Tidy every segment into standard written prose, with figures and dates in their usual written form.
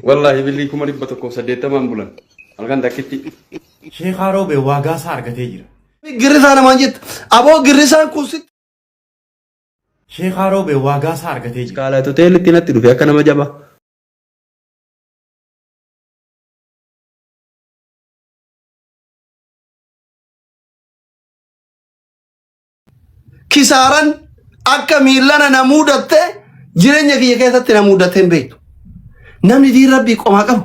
Wallaahi birrii 180,000n bulan halkan takkitti. Sheekaa Roobee waagaa isaa argatee jira. Girrisaa namaan jetta. Aboo girrisaan kun sitti Sheekaa Roobee waagaa isaa argatee jira. Iskaalaayit hoteelitti natti dhufe akka nama jabaa. Kisaaran akka miillana na muudatte jireenya kiyya keessatti na muudatte hin beektu. Namni diin rabbii qomaa qabu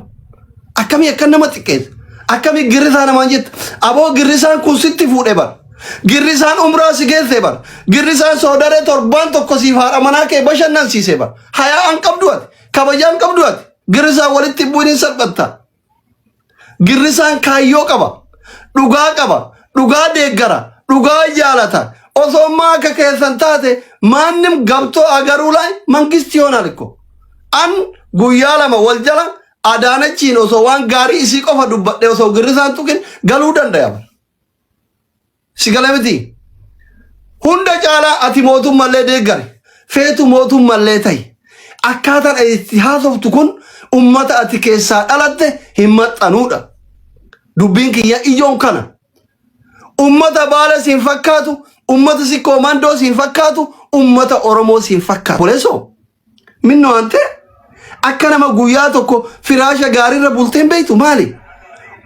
akkamii akka nama xiqqeessa akkamii girrisaa namaan jetta. Aboo girrisaan kun sitti fuudhe bar. Girrisaan umraa si geesse bar. Girrisaan soodaree torbaan tokko siif haadha manaa kee bashannansiise bar. Hayaa an qabdu ati. Kabajaa an qabdu ati. Girrisaan walitti bu'uun hin salphatta. Girrisaan kaayyoo qaba. Dhugaa qaba. Dhugaa deeggara. Dhugaa jaalata. Osoo ammaa akka keessan taate maannim gabtoo agaruu laay mangisti yoonaan ikko. An guyyaa lama wal jala Adaanachiin osoo waan gaarii isii qofa dubbadhe osoo girrisaan tuqin galuu dandaya. Si gala miti? Hunda caalaa ati mootummallee deeggari. Feetu mootummallee ta'i. Akkaataan ati itti haasoftu kun ummata ati keessaa dhalatte hin maxxanuudha. Dubbiin kiyya ijoon kana. Ummata Baale siin fakkaatu, ummata Sikkoo Mandoo siin fakkaatu, ummata Oromoo siin fakkaatu. Obboleessoo. Minnoo ante akka nama guyyaa tokko firaasha gaariirra bultee hin beektu maali?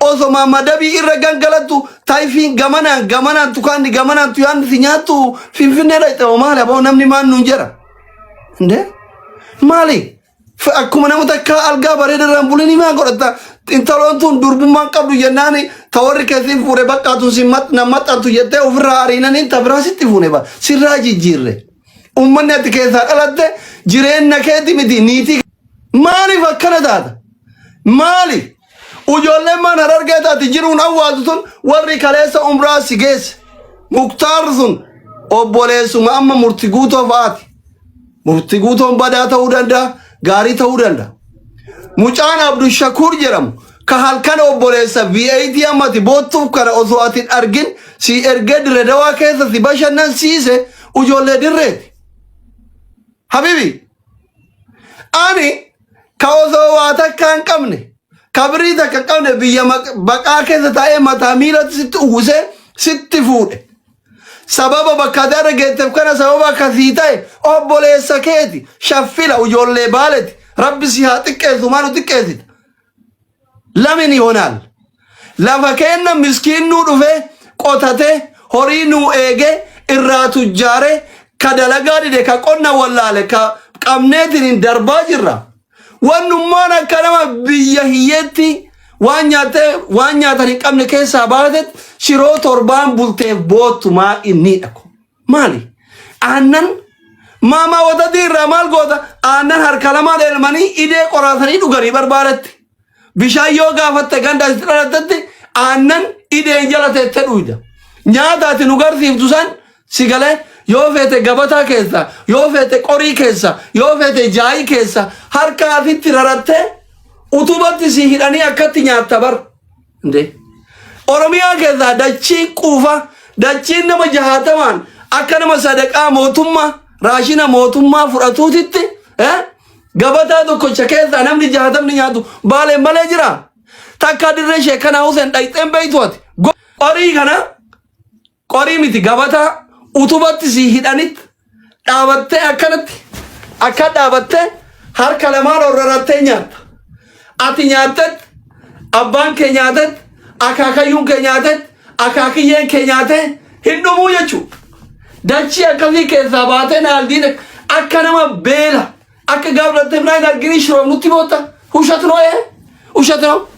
Osoma madabii irra gangalattu tayfiin gamanaan gamanaan tukaanni gamanaan tuyaanni si nyaattu finfinnee dhaqxe moo maali aboo namni maan nuun jedha? Indee maali? Akkuma nama takkaa algaa bareeda irraan bulanii maa godhatta? Intaloon tun durbummaan qabdu jennaani ta warri keessin fuudhe baqqaatu si na maxxantu jettee ofirraa ariinaniin ta biraa sitti fuune ba sirraa jijjiirre. Ummanni ati keessaa dhalatte jireenna keeti miti niitii maaliif akkana taata? Maali? Ijoolleen maan harargee taati jiruun awwaaltu tun warri kaleessa umraa si geesse. Muktaar sun obboleessuma amma murti guutoo fa'aati. Murti guutoon badaa ta'uu danda'a, gaarii ta'uu danda'a. Mucaan Abdushakuur jedhamu ka halkan obboleessa V8 ammati boottuuf kana osoo ati hin argin si ergee dirre dawaa keessa si bashannansiise ijoollee dirreeti. Habibi ani ka osoo waa takka hin qabne ka birrii takka hin qabne biyya baqaa keessa taa'ee mataa miilatti sitti uwwisee sitti fuudhe. Sababa bakka ati har'a geetteef kana sababa akkasii ta'e obboleessa keeti shaffila ijoollee baaleti rabbi si haa xiqqeessu maa nu xiqqeessita. Lamin yonaal lafa keenna miskiin nuu dhufee qotatee horii nuu eegee irraa tujjaaree ka dalagaa dide ka qonna wallaale ka qabneetiin hin darbaa jirra. Wannummaan akka nama biyya hiyyeetti waan nyaattee waan nyaatan hin qabne keessaa baatetti shiroo torbaan bulteef boottu maa inni dhako. Maali? Aannan maamaa watatii irraa maal goota? Aannan harka lamaan elmanii idee qoraasanii dhuganii barbaadetti. Bishaan yoo gaafatte ganda asitti dhalattetti aannan ideen jala teettee dhuyda. Nyaata ati nu garsiiftu san si galee yoo feete gabataa keessa, yoo feete qorii keessa, yoo feete jaayii keessa harka asitti rarattee utubatti si hidhanii akkatti nyaatta bar. Indee. Oromiyaa keessaa dachiin quufa, dachiin nama jahaatamaan akka nama sadaqaa mootummaa, raashina mootummaa fudhatuutitti gabataa tokkocha keessaa namni jahaatamni nyaatu baaleen malee jira. Takka dirree sheekanaa Huseen dhayxeen beeytu ati. Qorii kana Qorii miti gabataa utubatti si hidhanit dhaabattee akkanatti akka dhaabattee harka lamaan ol rarattee nyaatta. Ati nyaattet abbaan kee nyaatet akaakayyuun kee nyaatet akaakiyyeen kee nyaatee hin dhumuu jechuudha. Dachii akkasii keessaa baatee naaldiin akka nama beela akka gaaf dhattee biraa hin arginii shiroof nutti bootta. Ushat noo ee ushat noo.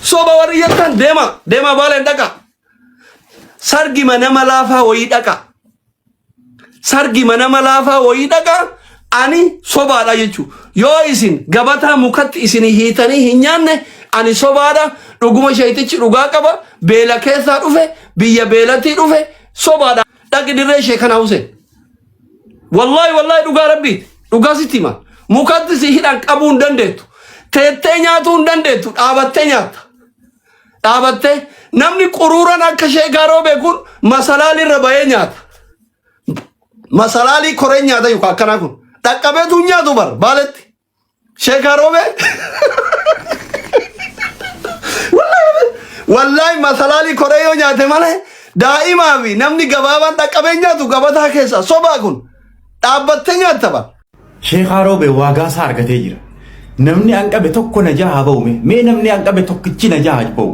Soba warri jettan deema deema baaleen dhaqa. Sargima nama laafaa wayii dhaqa. Sargima nama laafaa wayii dhaqa. Ani sobaadha jechuudha. Yoo isin gabataa mukatti isin hiitanii hin nyaanne ani sobaadha. Dhuguma sheeytichi dhugaa qaba. Beela keessaa dhufe biyya beelatii dhufe sobaadha. Dhaqi dirree sheekanaa Huseen. Wallaahi wallaahi dhugaa rabbiiti. Dhugaa sitti hima. Mukatti si hidhan qabuu hin dandeettu. Teettee nyaatuu hin dandeettu. Dhaabattee nyaatta. Dhaabattee namni quruuran akka sheekaa roobee kun masalaalii irra bahee nyaata. Masalaalii koreen nyaata yookaan akkanaa kun. Dhaqqabeetu hin nyaatu bar baaletti. Sheekaa Roobee. Wallaahi masalaalii koree yoo nyaate malee daa'imaa fi namni gabaabaan dhaqqabee nyaatu gabataa keessa sobaa kun dhaabbattee nyaatta bara. Sheekaa Roobee waagaa isaa argatee jira. Namni an qabe tokko najaa haa ba'u mee. Mee namni an qabe tokkichi najaa haa ba'u.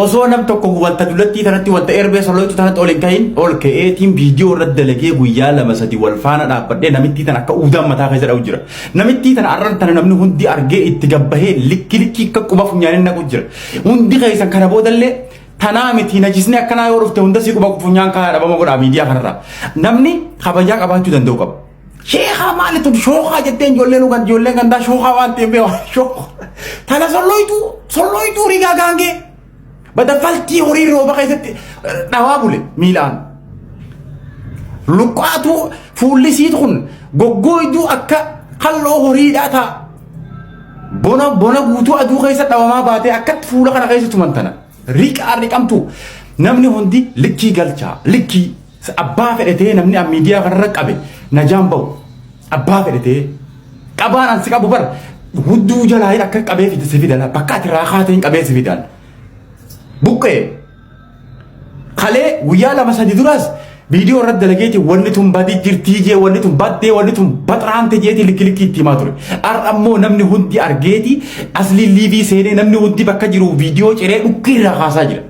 Osoo nam tokko wanta dullattii tanatti wanta erbee soloitu tanatti ol hin ka'in ol ka'eetiin viidiyoo irratti dalagee guyyaa lama sadi wal faana dhaabbadhee namittii tana akka uudaan mataa keessa dha'u jira. Namittii tana arran tana namni hundi argee itti gabbahee likki likki akka quba funyaaniin naqu jira. Hundi keessan kana boodallee tanaa miti najisni akkanaa yoo dhufte hunda sii quba funyaan kaayaa dhabama godhaa miidiyaa kanarraa. Namni kabajaa qabaachuu danda'u qaba. Sheekaa maali tun shookaa jetteen ijoolleen dhugan ijoolleen gandaa shookaa waan ta'eef beeku shookaa. Tana solloytuu solloytuu rigaa gaangee bada faltii horii rooba keessatti dhawaa bule miilaan. Luqqaatu fuulli siit kun goggooyduu akka halloo horiidhaa ta'a. Bona bona guutuu aduu keessa dhawamaa baatee akkatti fuula kana keessa tuman tana. Riqaa riqamtu namni hundi likkii galchaa likkii. Abbaa fedhe ta'ee namni an miidiyaa kanarra qabe najaan ba'u. Abbaa fedhe ta'ee qabaan an si qabu bar hudduu jalaa hin akka qabee fide si fidala bakka ati raakaa ta'in qabee si fidaan. Buqqee kalee guyyaa lama sadi duraas viidiyoo irratti dalageeti wanni tun badii jirtii jee wanni tun baddee wanni tun baxraante jeeti likki likki itti himaa ture. Har'a ammoo namni hundi argeeti aslii liivii seenee namni hundi bakka jiru viidiyoo ciree dhukkee irraa kaasaa jira.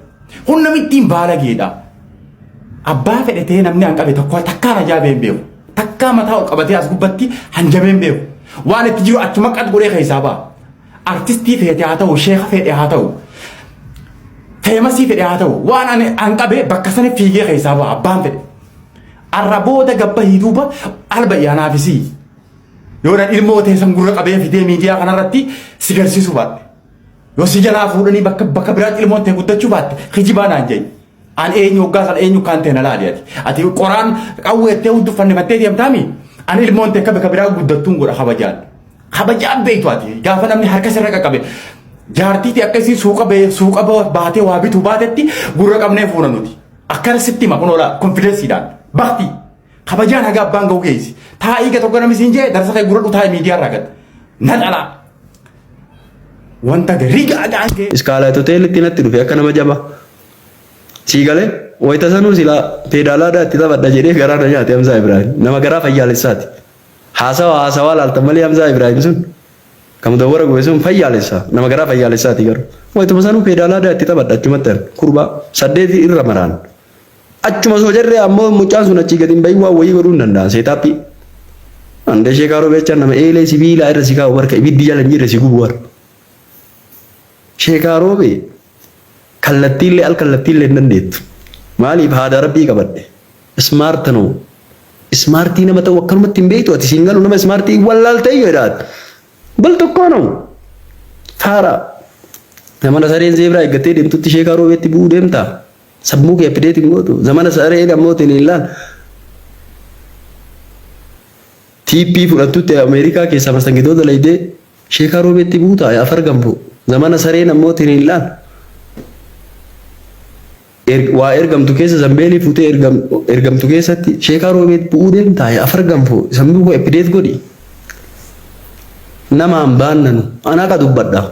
Kun namittiin baalageedha. Abbaa fedhe ta'ee namni an qabe tokko takkaa rajaabee hin beeku. Takkaa mataa ol qabatee as gubbatti hanjamee hin beeku. Waan itti jiru achuma qad godhee keessaa ba'a. Artistii feete haa ta'u, sheeka fedhe haa ta'u, feemasii fedhe haa ta'u, waan ani an qabe bakka sani fiigee keessaa ba'a abbaan fedhe. Arra booda gabba hiituuba alba iyaanaafisii. Yoo nan ilmoo teessan gurra qabee fidee miidiyaa kanarratti si garsiisuu baadhe. Yoo si jalaa fuudhanii bakka bakka biraatti ilmoon tee guddachuu baatte kijibaa naan jedhi. An eenyu hoggaa sana eenyu kaan ta'e na laali ati. Ati qoraan qawweettee hudduu fannifattee deemtaami. An ilmoon tee akka bakka biraa guddattuun godha kabajaan. Kabajaan beektu ati gaafa namni harka sirra qaqqabe. Jaartii tee akka isiin suuqa bee suuqa baatee waa bituu baatetti gurra qabnee fuuna nuti. Akkana sitti hima kun oola konfidensiidhaan. Bakti kabajaan haga abbaan ga'u geessi. Taa'ii ga tokko namni siin jee darsa kee gurra taa'ee miidiyaa irraa gad. Na dhalaa. Wanta rigaa gaangee. Iskaalaayit hoteelitti natti dhufe akka nama jabaa. Sii galee wayita sanuu silaa peedaalaadaa itti taphadha jedhee garaa na nyaate Hamzaa Ibraahim. Nama garaa fayyaalessaati. Haasawa haasawaa laaltan malee Hamzaa Ibraahim sun kan mudawwara gube sun fayyaalessa. Nama garaa fayyaalessaati garuu. Wayituma sanuu peedaalaadaa itti taphadha achumatti an kurbaa saddeeti irra maraan. Achuma osoo jarri ammoo mucaan sun achii gadi hin bahin waan wayii godhuu hin danda'an seetaappii. Andee sheekaa roobee nama eelee sibiilaa irra si kaa'u barka ibiddi jala hin jirre si gubu warra. Sheekaa roobee kallattiillee al kallattiillee hin dandeettu. Maaliif haada rabbii qabadhe. Ismaart noo. Ismaartii nama ta'u akkanumatti hin beektu ati siin galu nama ismaartii wallaaltee yoo jedhaat. Bal tokkoo noo. Faara. Zamana sareen zeebraa eeggattee deemtutti sheekaa roobeetti bu'uu deemtaa. Sammuu kee update hin gootu. Zamana sareen ammoo hin laal. TP fudhattutti Ameerikaa keessaa mastangidoo dalaydee sheekaa roobeetti buutaa afar gamfu. Zamana sareen ammoo hin laal. Waa ergamtu keessa zambeelii fuutee ergamtu keessatti sheekaa roobeet bu'uu deemtaa afar gamfu sammuu kee update godhi. Namaan baannanu anaa ka dubbadha.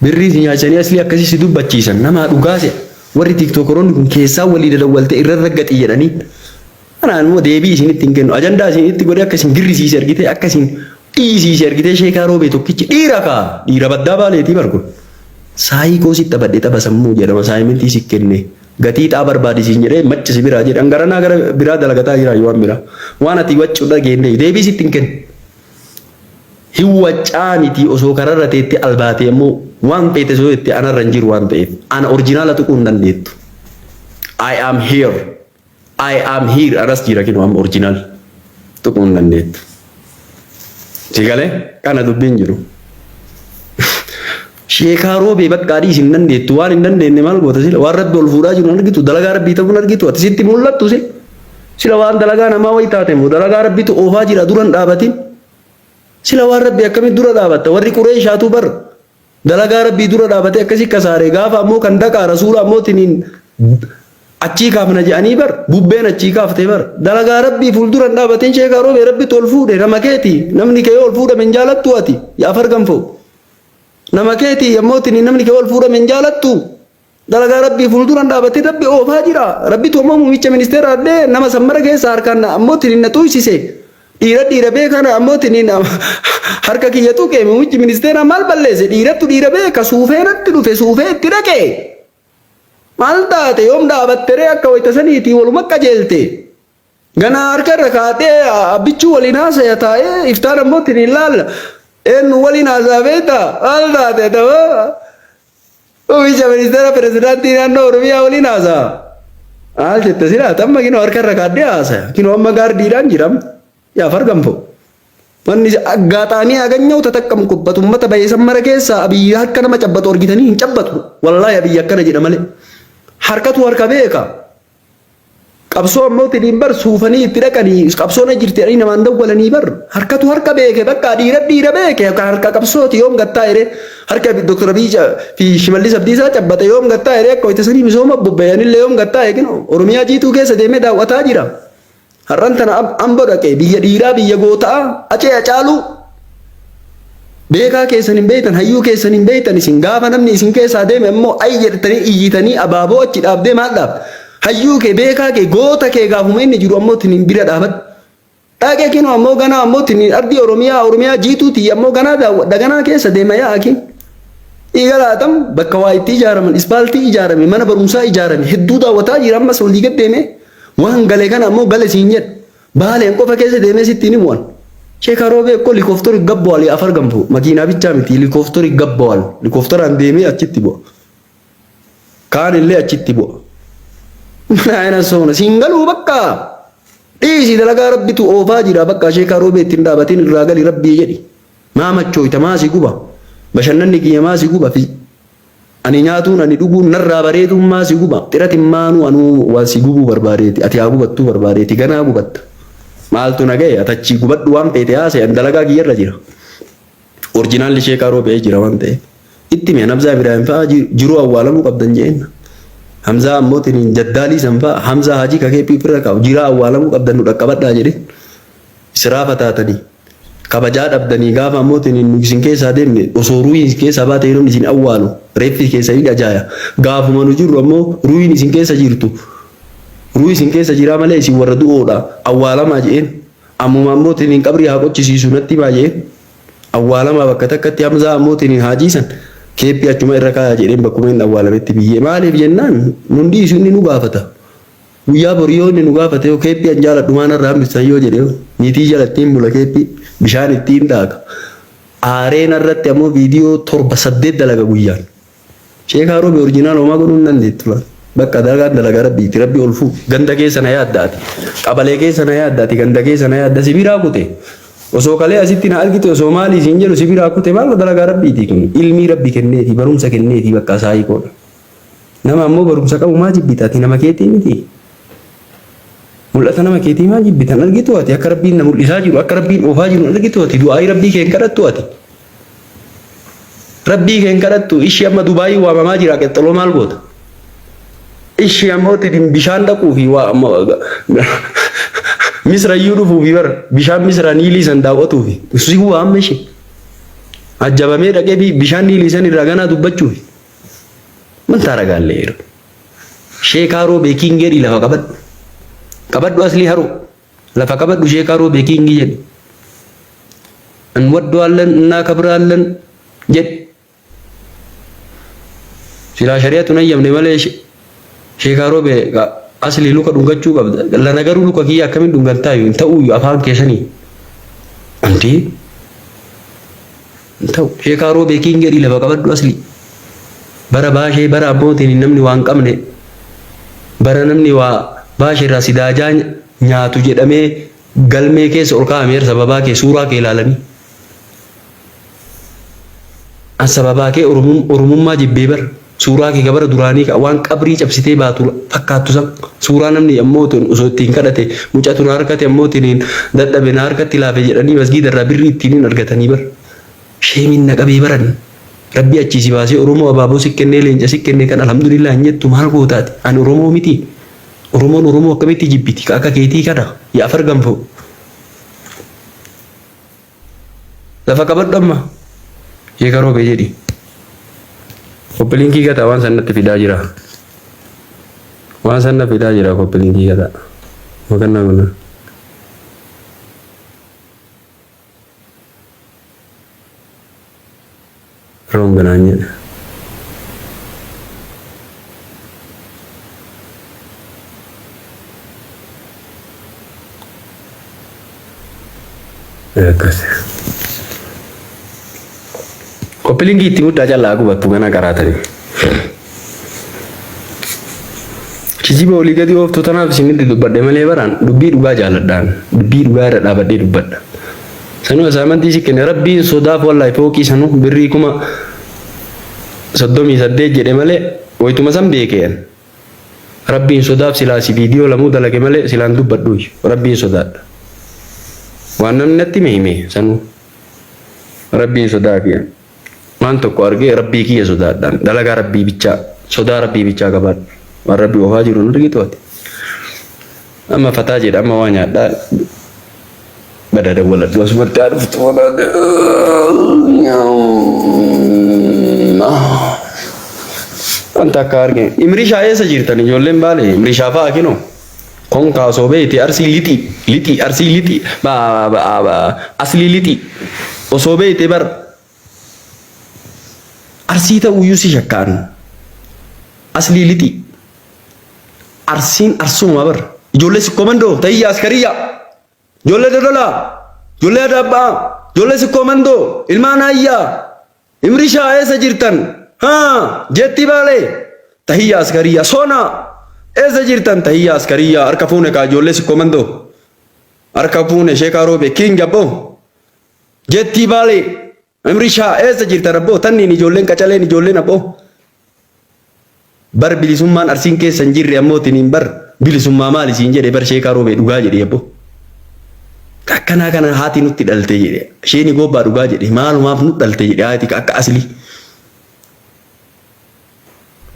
Birrii si nyaachanii aslii akkasii si dubbachiisan namaa dhugaa se'a. Warri tiiktookeroonni kun keessaa walii dadawwalte irra raggaxi jedhanii. Kanaan immoo deebii isinitti hin kennu. Ajandaa isinitti godhee akka isin girrisiise argitee akka isin dhiisiise argitee sheekaa roobee tokkichi dhiira kaa dhiira baddaa baaleetii bar kun. Saayikoo sitti taphadhe tapha sammuu jedhama saayimentii si kenne. Gatii xaa barbaadi siin jedhee macci si biraa jedhan garanaa gara biraa dalagataa jira waan biraa. Waan ati waccu dhageenne deebii sitti hin kennu. Hin waccaa miti osoo kararra teettee albaatee ammoo waan feete osoo jette anarra hin jiru waan ta'eef ana orjinaala tuquu hin dandeettu. I am here. I am here anas jira kinoo amma orjinaal tuquu hin dandeettu. Si galee kana dubbiin jiru. Sheekaa roobee bakka adii hin dandeettu waan hin dandeenye maal goota sila waan rabbi ol fuudhaa jiru hin argitu dalagaa rabbii ta'uu hin argitu ati sitti mul'attu sila. Sila waan dalagaa namaa wayi taate moo dalagaa rabbitu oofaa jira dura hin dhaabatin. Sila waan rabbii akkamitti dura dhaabatta warri qureeshaatu bar dalagaa rabbii dura dhaabatee akkasi kasaare gaafa ammoo kan daqaa rasuula ammoo tiniin Achii kaafna jedhanii bar bubbeen achii kaaftee bar dalagaa rabbii fuuldura hin dhaabatin sheekaa roobee rabbitu ol fuudhe nama keeti namni kee ol fuudhame hin jaalattu ati yaa farganfoo nama keeti yommuu itti namni kee ol fuudhame hin jaalattu dalagaa rabbii fuuldura hin dhaabatin rabbi oofaa jira rabbitu ammoo muummicha ministeera adhee nama sammara keessa harkaan ammoo ittiin na tuuysise dhiira dhiira beekaan ammoo ittiin harka kiyya tuqe muummichi ministeeraa maal balleesse dhiirattu dhiira beeka suufee natti dhufe suufee itti dhaqe. Maal taate yoom dhaabatteree akka wayita saniitii waluma qajeelte. Ganaa harka irra kaatee abbichuu waliin haasaya taa'ee iftaan ammoo ittiin hin laalla. Eenyu waliin haasaa beektaa? Maal taate ta'oo? Muummicha ministeera pirezidaantii naannoo Oromiyaa waliin haasaa. Maal jette silaa tamma kinoo harka irra kaadhee haasaya. Kinoo amma gaardiidhaan jiram. Yaa farganfoo. Wanni aggaaxaamii aganyaw tataqqamkubbatu ummata bahe san mara keessaa Abiyyi harka nama cabbatu argitanii hin cabbatu. Wallaahi Abiyyi akkana jedha malee. Harkatu harka beeka. Qabsoo ammoo tiniin bar suufanii itti dhaqanii qabsoo na jirti jedhanii namaan dawwalanii bar harkatu harka beeke bakka dhiira dhiira beeke harka qabsooti yoom gattaa jedhee harka Dr. Abiy fi Shimallis Abdiisaa cabbate yoom gattaa jedhee akka hojjetasanii misooma bobbayanillee yoom gattaa eegin Oromiyaa jiituu keessa deemee daawwataa jira. Har'an tana Ambo dhaqee biyya dhiiraa biyya gootaa acee acaaluu beekaa keessan hin beektan hayyuu keessan hin beektan isin gaafa namni isin keessaa deeme ammoo ay jedhtanii iyyitanii abaaboo achi dhaabdee maal dhaabda hayyuu kee beekaa kee goota kee gaafuma inni jiru ammoo tiniin bira dhaabadhu. Dhaqee kinoo ammoo ganaa ammoo tiniin ardii Oromiyaa Oromiyaa jiituu tiyya ammoo ganaa daawwadha ganaa keessa deema yaa akii. Dhiiga laatam bakka waa itti ijaaraman ispaaltii ijaarame mana barumsaa ijaarame hedduu daawwataa jira ammas olii gad deemee. Waan gale kana ammoo gale siin jedha. Baaleen qofa keessa deemee sitti hin himu an. Sheeka Roobee እኮ ሊኮፍቶር ይገባዋል የአፈር ገንፎ መኪና ብቻ miti ሊኮፍቶር ይገባዋል ሊኮፍቶራን deemee achitti bu'a. Kaan illee achitti bu'a. ምን አይነት ሰው ነው? Siin galuu bakka dhiisi dalagaa rabbitu oofaa jira bakka sheekaa roobee ittiin dhaabatiin irraa gali rabbii jedhi. Maa machooyta maa si guba bashannanni kiyya maa si guba fi Ani nyaatuun ani dhuguun narraa bareeduun maa si guba xiratin maanuu anuu waa si gubuu barbaadeeti ati haa gubattuu barbaadeeti ganaa gubatta maaltu na gahe ati achii gubadhu waan feete haasa'e an dalagaa kiyyarra jira orjinaalli sheekaa roobee jira waan ta'eef itti mi'a Hamzaa Ibrahim fa'aa jiruu awwaalamuu qabdan jeen Hamzaa ammoo tiniin jaddaalii san fa'aa Hamzaa Hajii kakee piipirra kaa'u jiraa awwaalamuu qabdan nu dhaqqabadhaa jedheen Israafa taatanii kabajaa dhabdanii gaafa ammoo nu isin keessaa deemne osoo ruuhiin isin keessaa baate yeroon isin awwaalu reeffi keessa hin ajaaya gaafuma nu jirru ammoo ruuhiin isin keessa jirtu ruuhii isin keessa jiraa malee isin warra du'oodha awwaalamaa je'een ammuma ammoo tiniin qabrii haa qochisiisu natti himaa je'een awwaalamaa bakka takkatti Hamzaa ammoo tiniin haa jiisan keeppii achuma irra kaayaa jedheen bakkuma inni awwaalametti biyyee maaliif jennaan nun dhiisu inni nu gaafata. Guyyaa borii yoo inni nu gaafate yoo keeppii an jaaladhu maa narraa hambistan yoo jedhe hoo niitii jala ittiin bula keeppii bishaan ittiin daaka. Aaree narratti ammoo viidiyoo torba saddeet dalaga guyyaan. Sheekaa roobe orjinaal homaa godhuu hin dandeettu laal. Bakka dalagaan dalagaa rabbiiti rabbi ol fuu ganda keessa na yaadda ati. Qabalee keessa na yaadda ati ganda keessa na yaadda si biraa kute. Osoo kalee asitti na argite osoo maalii siin jedhu si biraa kute maal dalagaa rabbiiti kun ilmii rabbi kenneeti barumsa kenneeti bakka saayikoodha. Nama ammoo barumsa qabu maa jibbita ati nama keetii miti. Mul'ata nama keetii maa jibbita hin argitu ati akka rabbiin na mul'isaa jiru akka rabbiin oofaa jiru hin argitu ati du'aa'ii rabbii kee hin kadhattu ati. Rabbii kee hin kadhattu ishii amma Dubaayii waamamaa jira qexxoloo maal goota. Ishii ammoo bishaan dhaquu fi Misra iyyuu dhufuu fi bara bishaan Misra Niilii san daawwatuu fi si guba amma ishee. Ajjabamee dhaqee bishaan Niilii san irraa ganaa dubbachuufi. Man taaragaalle yeroo. Sheekaa roobee king jedhi lafa qabadhu. Qabadhu aslii haroo. Lafa qabadhu sheekaa roobee king jedhi. እንወደዋለን እናከብራለን jedhi. Silaa shari'atu hin hayyamne malee sheekaa roobee aslii luka dhungachuu qabda. Lana garuu luka kiyya akkamiin dhungattaayu hin ta'uuyyu afaan keessanii. Andee Hin ta'u. Sheekaa roobee king jedhii lafa qabadhu asli. Bara baashee bara abbootiin namni waa hin qabne bara namni waa baashee irraa sidaajaa nyaatu jedhamee galmee keessa ol kaa'ameera sababaa kee suuraa kee ilaalanii. An sababaa kee Oromummaa jibbee bar suuraa kee ka bara duraanii ka waan qabrii cabsitee baatu fakkaattu san suuraa namni ammoo osoo ittiin kadhate mucatu na harkate ammoo ittiin dadhabe na harkatti laafe jedhanii masgiida irraa birrii ittiin hin argatanii bar sheemiin na qabee baran rabbi achii si baasee Oromoo abaaboo si kennee leenca si kennee kan alhamdulillah hin jettu maal gootaati ani Oromoo miti. Oromoon Oromoo akkamitti jibbiti ka akka keetii kana yaa afar ganfoo. Lafa qabadhu amma. Sheeka roobe jedhi. Koppilinkii gataa waan san natti fidaa jira. Waan san na fidaa jira koppilinkii gataa. Makannaa kuna. Wrong naan jedhe. Akkas. Koppilinkii itti muddaa callaa gubattu gana qaraatanii. Kijiba olii gadi ooftu tanaaf isinitti dubbadhe malee baraan dubbii dhugaa jaaladhaan dubbii dhugaa irra dhaabadhee dubbadha. Sanuu asaamantii si kenne rabbiin sodaaf wallahi fooqii sanuu birrii 38,000 jedhe malee wayituma san beekeen. Rabbiin sodaaf silaa si viidiyoo lamuu dalage malee silaan dubbadhu rabbiin sodaadha. Waan namni natti hime hime sanuu rabbiin sodaafi. Waan tokko argee rabbii kiyya sodaadhaan dalagaa rabbii bichaa sodaa rabbii bichaa qabaadhu. Waan rabbii oofaa jiru hin argitu ati. Amma fataa jedha amma waa nyaadhaa bada dawwaladhu asumatti haa dhuftu. Wanta akka argine. Imrishaa eessa jirtan ijoolleen baale Imrishaa fa'a kinoo. Konkaa osoo beekte arsii lixi lixi arsii lixi aslii lixi osoo beekte bar arsii ta'uyyuu si shakkaan aslii lixi arsiin arsuuma bar ijoollee sikkoo mandoo ta'iyya askariyya ijoollee dodolaa ijoollee adaabbaa ijoollee sikkoo mandoo ilmaan ayyaa Imrishaa eessa jirtan? Haa jetti baalee. Tahiyya askariyya sona eessa jirtan? Tahiyya askariyya harka fuune kaa ijoollee sikkoo mandoo. Harka fuune sheekaa roobe king abboo. Jetti baalee. Imrishaa eessa jirtan abboo? Tanniin ijoolleen qacaleen ijoolleen abboo. Bar bilisummaan arsiin keessa hin jirre ammoo tiniin bar bilisummaa maali siin jedhe bar sheekaa roobee dhugaa jedhe abboo. Akkanaa kana haati nutti dhalte jedhe isheeni goobbaa dhugaa jedhe maalumaaf nu dhalte jedhe haati akka aslii.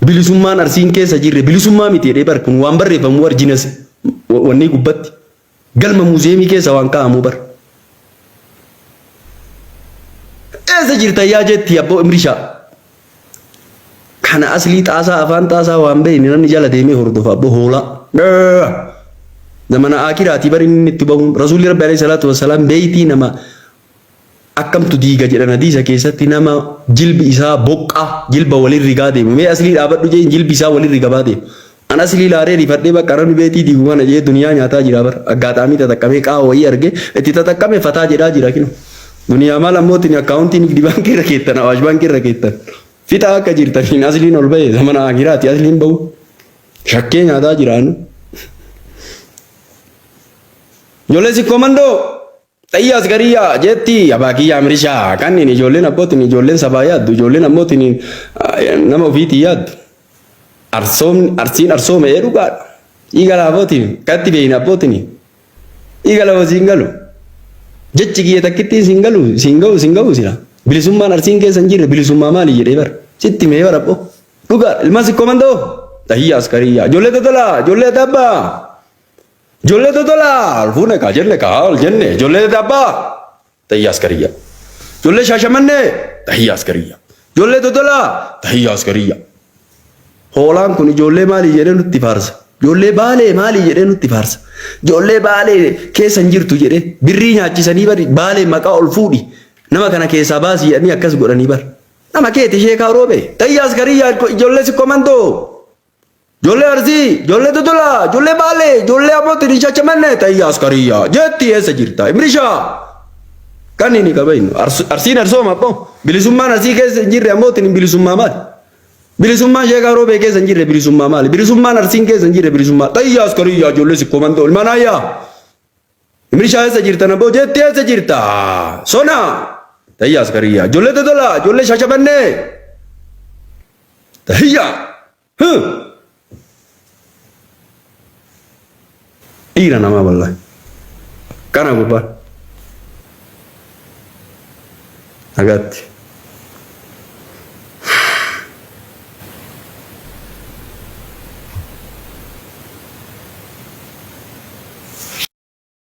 Bilisummaan arsiin keessa jirre bilisummaa miti jedhee bar kun waan barreeffamu bar jinas wanni gubbatti galma muuziyeemii keessa waan kaa'amu bar. Eessa jirta yaa jetti abboo Imrishaa. Kana aslii xaasaa afaan xaasaa waan beekne namni jala deemee hordofa abboo hoolaa. Zamana akiraatii bari inni itti bahuun rasuulli rabbi alayhi salaatu wassalaam beeytii nama akkamtu diiga jedhan hadiisa keessatti nama jilbi isaa boqqaa jilba walin rigaa deemu mee aslii dhaabadhu jeen jilbi isaa walin rigabaa deemu. An aslii laaree rifadhee bakka namni beetii diigu kana jee duniyaa nyaataa jira bar aggaataamii tataqqamee qaawa wayii arge itti tataqqame fataa jedhaa jira kino. Duniyaa maal ammoo tini akkaawuntii nigdi baankii irra keettan awaash baankii irra keettan. Fixaa akka jirtaniin asliin ol bahe zamana akiraati asliin bahu. Shakkee nyaataa jiraanu. Ijoollee sikkoo mandoo xayya askariyyaa jetti abaa kiyya amrishaa kanneen ijoolleen abbootiin ijoolleen sabaa yaaddu ijoolleen ammootiin nama ofiitii yaaddu. Arsoomni arsiin arsoome ee dhugaadha. Dhiiga laafootiin katti beeyna abbootiin. Dhiiga lafa siin galu. Jechi kiyya takkittiin siin galu siin gahu siin gahu sila. Bilisummaan arsiin keessa hin jirre bilisummaa maali jedhee bara. Sitti mee bara abboo. Dhugaa ilmaan sikkoo mandoo. Tahiyya askariyyaa. Ijoollee totolaa. Ijoollee adabbaa. Ijoollee totolaa. Fuune kaa jenne kaa ol jenne. Ijoollee adabbaa. Tahiyya askariyyaa. Ijoollee shaashamannee. Tahiyya askariyyaa. Ijoollee totolaa. Tahiyya askariyyaa. Hoolaan kun ijoollee maalii jedhee nutti faarsa. Ijoollee baalee maalii jedhee nutti faarsa. Ijoollee baalee keessa hin jirtu jedhee birrii nyaachisanii bari baalee maqaa ol fuudhi nama kana keessaa baasi jedhanii akkas godhanii bar. Nama keeti sheekaa roobe. Tahiyya askariyyaa ijoollee sikkoo mandoo. Ijoollee Arsii, ijoollee Dodolaa, ijoollee Baalee, ijoollee Abbootiin Shaashamannee Tahiyya askariyyaa jetti eessa jirta? Imrishaa. Kan inni qabaynu Arsiin arsooma abboo. Bilisummaan Arsii keessa hin jirre ammootiin bilisummaa maali? Bilisummaan Sheekaa Roobee keessa hin jirre bilisummaa maali? Bilisummaan Arsiin keessa hin jirre bilisummaa. Tahiyya askariyyaa ijoollee sikkoo mandoo ilmaan ayyaa. Imrishaa eessa jirtan abboo jetti eessa jirta? Sona. Tahiyya askariyyaa ijoollee Dodolaa, ijoollee Shaashamannee. Tahiyya. Dhiira namaa wallahi. Kana gurbaan. Nagaatti.